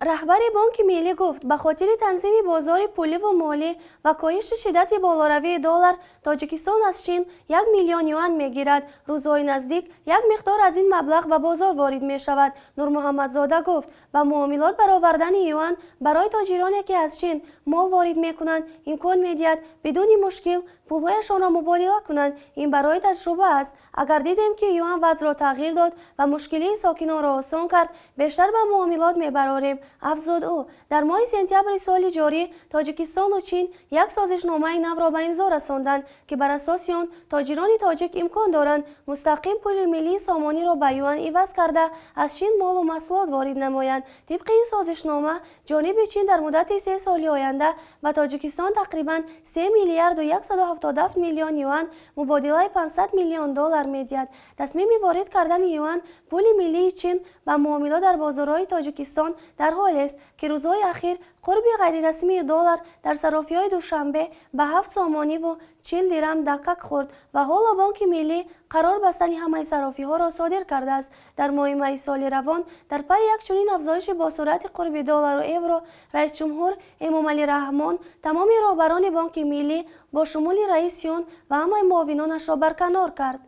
Раҳбари Бонки Миллӣ гуфт, ба хотири танзими бозори пуливу молӣ ва коҳиши шиддати болоравии доллар Тоҷикистон аз Чин 1 миллион юан мегирад. Рӯзҳои наздик як миқдор аз ин маблағ ба бозор ворид мешавад. Нурмуҳаммадзода гуфт, ба муомилот баровардани юан барои тоҷироне, ки аз Чин мол ворид мекунанд, имкон медиҳад бидуни мушкил пулҳояшонро мубодила кунанд. Ин барои таҷруба аст. Агар дидем, ки юан вазъро тағйир дод ва мушкилии сокинонро осон кард, бештар ба муомилот мебарорем, афзуд ӯ. Дар моҳи сентябри соли ҷорӣ Тоҷикистону Чин як созишномаи навро ба имзо расонданд, ки бар асоси он тоҷирони тоҷик имкон доранд мустақим пули миллии сомониро ба юан иваз карда, аз Чин молу маҳсулот ворид намоянд. Тибқи ин созишнома, ҷониби Чин дар муддати 3 соли оянда ба Тоҷикистон тақрибан 3 миллиарду 177 миллион юан, мубодилаи 500 миллион доллар медиҳад. Тасмими ворид кардани юан, пули миллии Чин, ба муомилот дар бозорҳои Тоҷикистон дар ҳолест, ки рӯзҳои ахир қурби ғайрирасмии доллар дар сарофиҳои Душанбе ба 7 сомониву 40 дирам дакак хӯрд ва ҳоло Бонки Миллӣ қарор бастани ҳамаи сарофиҳоро содир кардааст. Дар моҳи майи соли равон, дар пайи як чунин афзоиши босуръати қурби доллару евро, раисҷумҳур Эмомалӣ Раҳмон тамоми роҳбарони Бонки Миллӣ бо шумули раиси он ва ҳамаи муовинонашро барканор кард.